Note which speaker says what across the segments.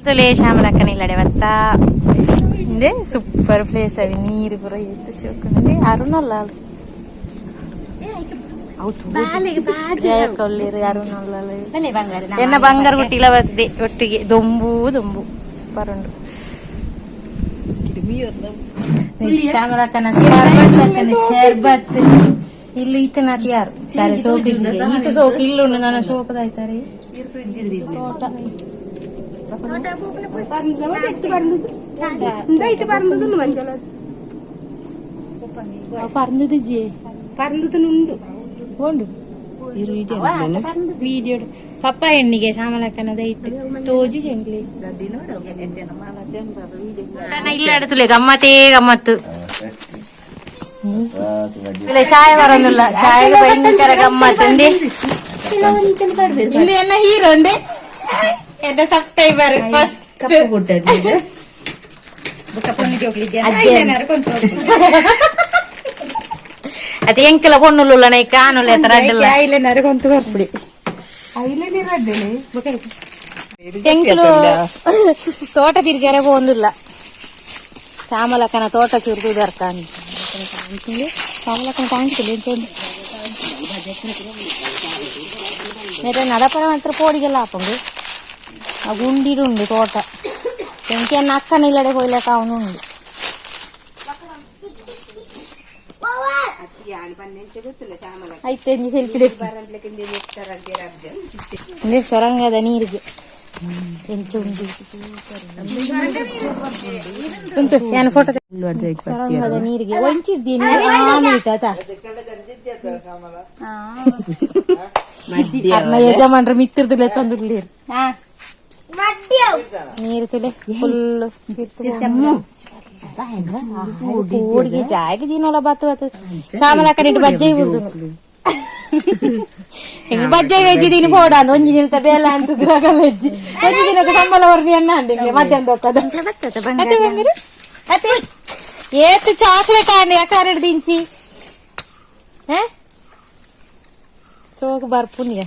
Speaker 1: ತುಲೆ ಶ್ಯಾಮಲಕ್ಕನ ಇಲ್ಲಡೆ ಬತ್ತಾ ಇಂದೆ ಸೂಪರ್ ಪ್ಲೇಸ್ ಅವಿ ನೀರು ಪೂರ ಎತ್ತು ಶೋಕುಂದೆ ಅರುಣಲ್ಲ ಜಯಕೊಲ್ಲಿರು ಅರುಣಲ್ಲ ಎನ್ನ ಬಂಗಾರ ಗುಟ್ಟಿಲ ಬರ್ತದೆ ಒಟ್ಟಿಗೆ ದೊಂಬು ದೊಂಬು ಸೂಪರ್ ಉಂಡು. ಶ್ಯಾಮಲಕ್ಕನ ಶರ್ಬತ್ ಅಕ್ಕನ ಶರ್ಬತ್ ಇಲ್ಲಿ ಈತನಾತಿ ಯಾರು ಶಾಲೆ ಸೋಕು ಇಜ್ಜಿಗೆ ಈತ ಸೋಕು ಇಲ್ಲುಂಡು ನನ್ನ ಸೋಕದಾಯ್ತಾರೆ ತೋಟ. പറഞ്ഞത് ജിയെ ಉಂಡು ವೀಡಿಯೋ ಪಪ್ಪ ಎಣ್ಣಿಗೆ ಶ್ಯಾಮಲಕ್ಕನ ದೈಟ್ ತೋಜು ಚೆಂಡ್ಲಿ ಇಲ್ಲ ಅಡತುಲೆ ಗಮ್ಮತ್ತೇ ಗಮ್ಮತ್ತು. ಇಲ್ಲ ಚಾಯ್ ಬರೋದಿಲ್ಲ, ಚಾಯ್ ಭಯಂಕರ ಗಮ್ಮತ್ತು. ಅಂದೆ ಇಂದು ಎನ್ನ ಹೀರೋ ಅಂದೆ ಎನ್ನ ಸಬ್ಸ್ಕ್ರೈಬರ್ ಫಸ್ಟ್. ಅದು ಎಂಕಲ ಪೊಣ್ಣುಲುಲ್ಲ ನೈ ಕಾನುಲ್ಲ ಎತ್ತರ ಅಡ್ಡಲ್ಲ.
Speaker 2: ಬರ್ಪುಡಿ.
Speaker 1: ಎಂಕಲು ತೋಟ ತಿರ್ಗ್ಯಾರೆ ಪೋಂದಿಲ್ಲ. ಶ್ಯಾಮಲಕ್ಕನ ತೋಟ ಚೂರ್ದು ದರ್ಕಾನ್ ಶ್ಯಾಮಲಕ್ಕನ ಕಾಣಿಸಿಲ್ಲ ಎಂಚ ನೆರೆ ನಡಪರ ಮಾತ್ರ ಪೋಡಿಗೆಲ್ಲ ಆಪುಂಡು. ಆ ಗುಂಡಿಡುಂಡು ತೋಟ ಎಂಕೆನ್ನ ಅಕ್ಕನ ಇಲ್ಲಡೆ ಪೋಯ್ಲಕ್ಕ ಅವನು ಉಂಡು. ಆಯ್ತು ಎಂಜಿ ಸೆಲ್ಫಿ ಇಂದೆ ಸೊರಂಗದ ನೀರಿಗೆ ಎಂಚ ಉಂಡು ಉಂಟು ಯಾನ್ ಫೋಟೋ ಸೊರಂಗದ ನೀರಿಗೆ ಒಂಚಿದ್ದೀನಿ ಆತ ಅರ್ನ ಯಜಮಾನ್ರ ಮಿತ್ರದಲ್ಲೇ ತಂದುರ್ಲಿರು ನೀರು ತುಲೆ ಫುಲ್ ಕೋಡಿಗೆ ಜಾಗೆ ದಿನೋಲ ಬತ್ತು ಬತ್ತು ಶ್ಯಾಮಲಕ್ಕ ಇಟ್ಟು ಬಜ್ಜೆ ಬಿಡ್ದು ಹೆಂಗ್ ಬಜ್ಜೆ ವೆಜ್ಜಿ ದಿನ ಪೋಡ ಅಂದ್ ಒಂಜಿ ದಿನದ ಬೇಲ ಅಂತ ವೆಜ್ಜಿ ಒಂಜಿ ದಿನದ ಸಂಬಳ ವರ್ದಿ ಅನ್ನ ಅಂದೆ ಮಧ್ಯಾಹ್ನ ದೊಕ್ಕದ ಅತ್ತೆ ಬಂದಿರು ಅತ್ತೆ ಏತ್ ಚಾಕ್ಲೇಟ್ ಆಂಡಿ ಅಕ್ಕಾರ ದಿಂಚಿ ಸೋಕು ಬರ್ಪುನಿಯ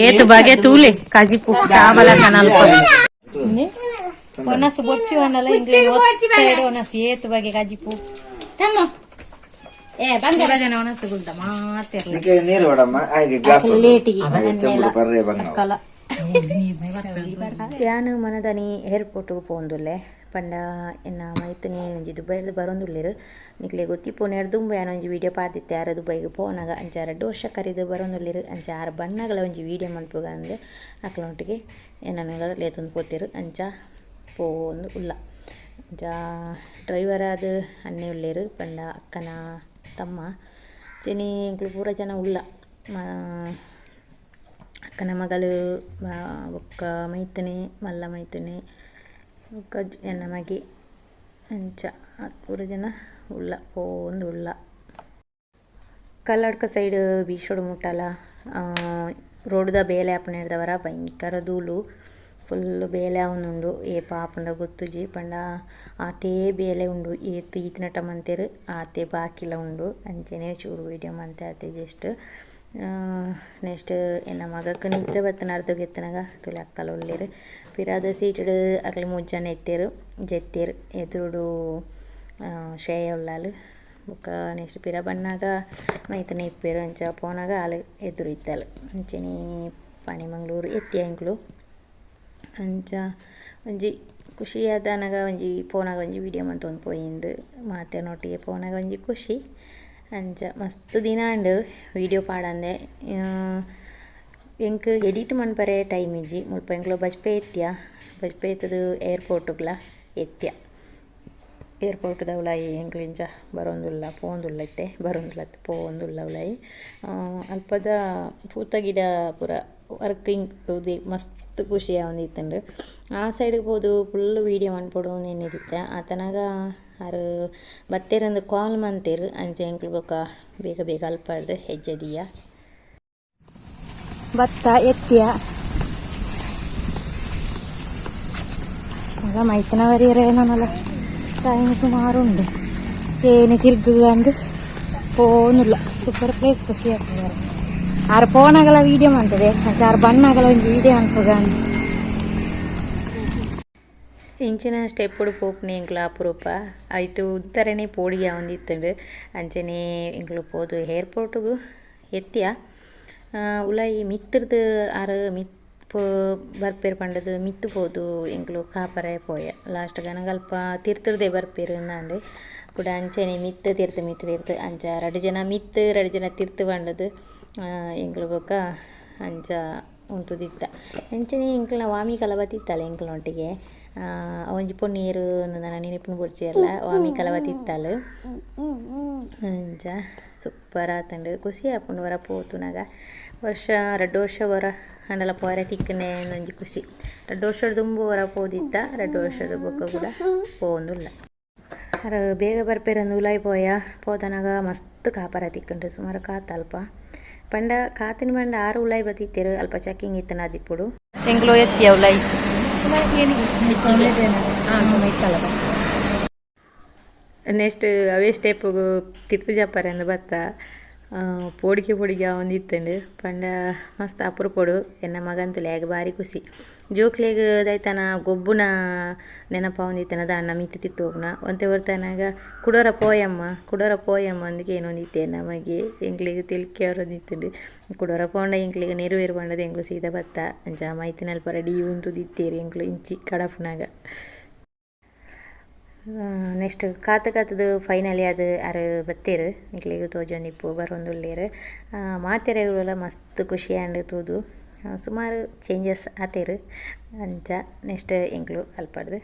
Speaker 1: ಏತು ಬಗೆ ತೂಲೆ ಕಜಿಪು ಶ್ಯಾಮಲಕ್ಕನ ಅಲ್ಪ ಒಣಸು ಬೊರ್ಚಿ ಒಣಲ ಹಿಂಗೆ ಒಣಸು ಏತು ಬಗೆ ಕಜಿಪು
Speaker 2: ಏ ಬಂಗಾರ
Speaker 1: ಜನ ಒಣಸು ಗುಲ್ದ ಮಾತಿರ್ಲ.
Speaker 3: ನಿಕ್ಕೆ ನೀರು ಬೇಡಮ್ಮ ಹಾಗೆ ಗ್ಲಾಸ್
Speaker 1: ಲೇಟಿಗೆ
Speaker 3: ಚೆಂಬುಡು ಬರ್ರೆ ಬಂಗ.
Speaker 1: ಕಲ ಯಾನು ಮನದನಿ ಏರ್ಪೋರ್ಟ್ಗೆ ಪೋಂದುಲ್ಲೆ ಪಂಡ ಎನ್ನ ಮೈತನಿ ಒಂಜಿ ದುಬೈರ್ದ್ ಬರೋಂದುಲ್ಲೆರ್. ನಿಕ್ಲೆ ಗೊತ್ತಿಪ್ಪು ದುಂಬು ಯಾನ್ ಒಂಜಿ ವೀಡಿಯೋ ಪಾತಿತ್ತೆ ಆರ್ ದುಬೈಗ್ ಪೋನಗ. ಅಂಚ ರಡ್ಡ್ ವರ್ಷ ಕರಿದ್ ಬರೋಂದುಲ್ಲೆರ್. ಅಂಚ ಆರ್ ಬಣ್ಣಗಳ ಒಂಜಿ ವೀಡಿಯೋ ಮನ್ಪುಗ ಅಂದ್ ಅಕ್ಲೆನೊಟ್ಟಿಗೆ ಎನ್ನನ್ ಲೇತೊಂದು ಪೋತೆರ್. ಅಂಚ ಪೋವೊಂದು ಉಲ್ಲ. ಅಂಚ ಡ್ರೈವರ್ ಆದ್ ಅಣ್ಣೆ ಉಲ್ಲೆರ್ ಪಂಡ ಅಕ್ಕನ ತಮ್ಮ. ಅಂಚನೆ ಎಂಕುಲು ಪೂರ ಜನ ಉಲ್ಲ. ಅಕ್ಕನ ಮಗಳು ಬೊಕ್ಕ ಮೈತನೆ ಮಲ್ಲ ಮೈತನೆ ಬೊಕ್ಕ ಎನ್ನ ಮಗೆ ಅಂಚ ಪೂರ ಜನ ಉಲ್ಲ ಪೋವೊಂದು ಉಲ್ಲ. ಕಲ್ಲಡ್ಕ ಸೈಡ್ ಬೀಚೋಡು ಮುಟ್ಟಲ ರೋಡ್ದ ಬೇಲೆ ಆಪುನೆರ್ದವರ ಭಯಂಕರ ಧೂಳು ಫುಲ್ ಬೇಲೆ ಆವೊಂದುಂಡು. ಏಪ ಆಪುಂಡ ಗೊತ್ತುಜಿ ಪಂಡ ಆತೇ ಬೇಲೆ ಉಂಡು. ಏತ್ ಈತ್ನಟ ಮಂತೆರ್ ಆತೆ ಬಾಕಿಲ ಉಂಡು. ಅಂಚನೆ ಚೂರು ವೀಡಿಯೋ ಮಂತೆ ಆತೆ ಜಸ್ಟ್. ನೆಕ್ಸ್ಟ್ ಎನ್ನ ಮಗಕ್ ನಿದ್ರೆ ಬತ್ತಿನ ಅರ್ಧಗ್ ಎತ್ತುನಗ ತುಲೆ ಅಕ್ಕಲ ಉಲ್ಲೆರ್. ಪಿರಾದ ಸೀಟ್ಡ್ ಅಕ್ಲ್ ಮೂಜಿ ಜನ ಇತ್ತೆರ್ ಜೆತ್ತೆರ್. ಎದುರುಡು ಶ್ರೇಯ ಉಲ್ಲಾಲ್ ಬೊಕ್ಕ ನೆಕ್ಸ್ಟ್ ಪಿರ ಬನ್ನಗ ಮೈತನೆ ಇಪ್ಪೆರ್. ಅಂಚ ಪೋನಗ ಆಲ್ ಎದುರು ಇತ್ತಲ್. ಅಂಚನೆ ಪಣಿಮಂಗ್ಳೂರು ಎತ್ತಿಯ ಎಂಕುಲು. ಅಂಚ ಒಂಜಿ ಖುಷಿಯಾದನಗ ಒಂಜಿ ಪೋನಗ ಒಂಜಿ ವೀಡಿಯೋ ಮಂತೊಂದು ಪೋಯಿಂದ್ ಮಾತೆರ್ನೊಟ್ಟಿಗೆ ಪೋನಗ ಒಂಜಿ ಖುಷಿ. ಅಂಚ ಮಸ್ತ್ ದಿನ ಆಂಡ್ ವೀಡಿಯೋ ಪಾಡಂದೆ. ಎಂಕ್ ಎಡಿಟ್ ಮನ್ಪರೆ ಟೈಮ್ ಇಜ್ಜಿ. ಮುಲ್ಪ ಎಂಕ್ಲು ಬಜ್ಪೆ ಎತ್ತಿಯ ಬಜ್ಪೆ ಎತ್ತುದು ಏರ್ಪೋರ್ಟುಗ್ಲ ಎತ್ತಿಯ. ಏರ್ಪೋರ್ಟ್ದ ಉಲಾಯಿ ಎಂಕ್ಲು ಇಂಚ ಬರೋಂದುಲ್ಲ ಪೋವೊಂದುಲ್ಲ ಇತ್ತೆ ಬರೋಂದುಲ್ಲ ಪೋವೊಂದುಲ್ಲ ಉಲಾಯಿ. ಅಲ್ಪದ ಪೂತ ಗಿಡ ಪೂರ ವರ್ಕಿಂಗ್ ಮಸ್ತ್ ಖುಷಿ ಆವೊಂದಿತ್ತುಂಡು. ಆ ಸೈಡ್ ಪೋದು ಫುಲ್ ವೀಡಿಯೋ ಮನ್ಪೊಡು ಎನ್ನಿದಿತ್ತೆ. ಆತನಾಗ ಆರ್ ಬತ್ತೆರಂದು ಕಾಲ್ ಮಂತೆರ್. ಅಂಚ ಎಂಕ್ಲು ಬೊಕ ಬೇಗ ಬೇಗ ಅಲ್ಪರ್ದ್ ಹೆಜ್ಜೆ ದೀಯ ಭತ್ತ ಎತ್ತಿಯ ಮಗ ಮೈತನ ವರಿಯರೆ ನನ್ನಲ್ಲ ಟೈಮ್ ಸುಮಾರು ಉಂಡು. ಚೇನಿ ತಿರ್ಗುಗಂದು ಪೋನುಲ್ಲ. ಸೂಪರ್ ಪ್ಲೇಸ್ ಖುಷಿ ಆಗ್ತದೆ. ಆರ್ ಪೋನಗಲ ವೀಡಿಯೋ ಮಂತದೆ. ಅಂಚ ಆರ್ ಬಣ್ಣಗಲ ಒಂಜಿ ವೀಡಿಯೋ ಮನ್ಪುಗ. ಇಂಚಿನ ಸ್ಟೆಪ್ಪುಡು ಪೋಪುನೆ ಎಂಕ್ಲ ಅಪರೂಪ. ಐಟ್ ಉತ್ತರನೆ ಪೋಡಿಗೆ ಆವೊಂದಿತ್ತುಂಡು. ಅಂಚನೆ ಎಂಕ್ಲು ಪೋದು ಏರ್ಪೋರ್ಟ್ಗು ಎತ್ತಿಯ ಉಲಾಯಿ ಮಿತ್ತುರ್ದು ಆರ್ ಮಿತ್ತ್ ಬರ್ಪೆರ್ ಪಂಡುದು ಮಿತ್ತ್ ಪೋದು ಎಂಕ್ಲು ಕಾಪರೆ ಪೋಯ. ಲಾಸ್ಟ್ ಗನಗಲ್ಪ ತಿರ್ತುರ್ದೆ ಬರ್ಪೆರ್ ಇಂದಾಂಡ್. ಕುಡ ಅಂಚನೆ ಮಿತ್ತ್ ತಿರ್ತು ಮಿತ್ತ್ ತಿರ್ತು ಅಂಚ ರಡ್ಡ್ ಜನ ಮಿತ್ತ್ ರಡ್ಡ್ ಜನ ತಿರ್ತು ಪಂಡುದು ಎಂಕ್ಲು ಬೊಕ್ಕ ಅಂಚ ಉಂತುದಿತ್ತ. ಅಂಚನೆ ಎಂಕ್ಲ್ನ ವಾಮಿ ಬತ್ತಿತ್ತಲ್ ಎಂಕ್ಲ್ನೊಟ್ಟಿಗೆ. ಒಂಜಿ ಪೊಣ್ಣು ಏರು ನನ ನೆನಪು ಬೊಡ್ಚಿಯಲ್ಲ ವಾಮಿ ಬತ್ತಿತ್ತಲ್. ಅಂಚ ಸೂಪರ್ ಆತುಂಡು ಖುಷಿ ಆಪುಂಡು ಒರ ಪೋತುನಗ. ವರ್ಷ ರಡ್ಡ್ ವರ್ಷ ಒರ ಆಂಡಲ ಪೋರೆ ತಿಕ್ಕುನೆ ಒಂಜಿ ಖುಷಿ. ರಡ್ಡ್ ವರ್ಷದ ದುಂಬು ಒರ ಪೋದಿತ್ತ, ರಡ್ಡ್ ವರ್ಷದ ಬೊಕ್ಕ ಕೂಡ ಪೋವೊಂದುಲ್ಲ. ಅರ್ ಬೇಗ ಬರ್ಪೆರಂದು ಉಲಾಯಿ ಪೋಯ. ಪೋತನಗ ಮಸ್ತ್ ಕಾಪರ ತಿಕ್ಕುಂಡು ಸುಮಾರು ಕಾತ್ ಅಲ್ಪ. ಪಂಡ ಕಾತಿನ ಪಂಡ ಆರು ಉಲಾಯಿ ಬತ್ತಿತ್ತೆರ್ ಅಲ್ಪ ಚೆಕಿಂಗ್ ಇತ್ತುಂಡ ಅದಿಪ್ಪುಡು. ಎಂಕ್ಲು ಎತ್ತಿಯ ಉಲಾಯಿ. ನೆಕ್ಸ್ಟ್ ಅವೇ ಸ್ಟೆಪ್ಪುಗು ತಿರ್ತು ಜಪ್ಪರೆ ಬತ್ತ. ಪೋಡಿಗೆ ಪೋಡಿಗೆ ಆವೊಂದಿತ್ತುಂಡು ಪಂಡ ಮಸ್ತ್ ಅಪರೂಪೊಡು ಎನ್ನ ಮಗಂತುಲೆ ಆಯಗ್ ಬಾರಿ ಖುಷಿ. ಜೋಕ್ಲೆಗ್ ದೈತನ ಗೊಬ್ಬುನ ನೆನಪಾವೊಂದಿತ್ತಿನ ದಾನ್ನ ಮಿತ್ತ್ ತಿರ್ತ್ ಪೋಪುನ. ಒಂತೆ ಒರ್ತನಗ ಕುಡೊರ ಪೋಯಮ್ಮ ಕುಡೊರ ಪೋಯಮ್ಮ ಅಂದ್ ಕೇನೊಂದಿತ್ತೆ ಎನ್ನ ಮಗೆ. ಎಂಕ್ಲೆಗ್ ತೆಲಿಕೆ ಬರೊಂದಿತ್ತುಂಡು. ಕುಡೊರ ಪೋಂಡ ಎಂಕ್ಲೆಗ್ ನೆರುವೆರ್ ಪಂಡುದು ಎಂಕ್ಲು ಸೀದಾ ಬತ್ತ. ಅಂಚ ಮೈತಿನಲ್ಪ ರೆಡಿ ಉಂತುದಿತ್ತೆರ್ ಎಂಕ್ಲು ಇಂಚಿ ಕಡಪುನಗ. ನೆಕ್ಸ್ಟ್ ಕಾತ್ ಕಾತುದು ಫೈನಲಿ ಆದ್ ಆರ್ ಬತ್ತೆರ್. ಎಂಕ್ಲೆಗ್ ತೋಜೊಂದಿಪ್ಪು ಬರೊಂದುಲ್ಲೆರ್. ಮಾತೆರೆಗುಲ ಮಸ್ತ್ ಖುಷಿ ಆಂಡ್ ತೂದು. ಸುಮಾರು ಚೇಂಜಸ್ ಆತೆರ್. ಅಂಚ ನೆಕ್ಸ್ಟ್ ಎಂಕ್ಲು ಅಲ್ಪಡ್ದ್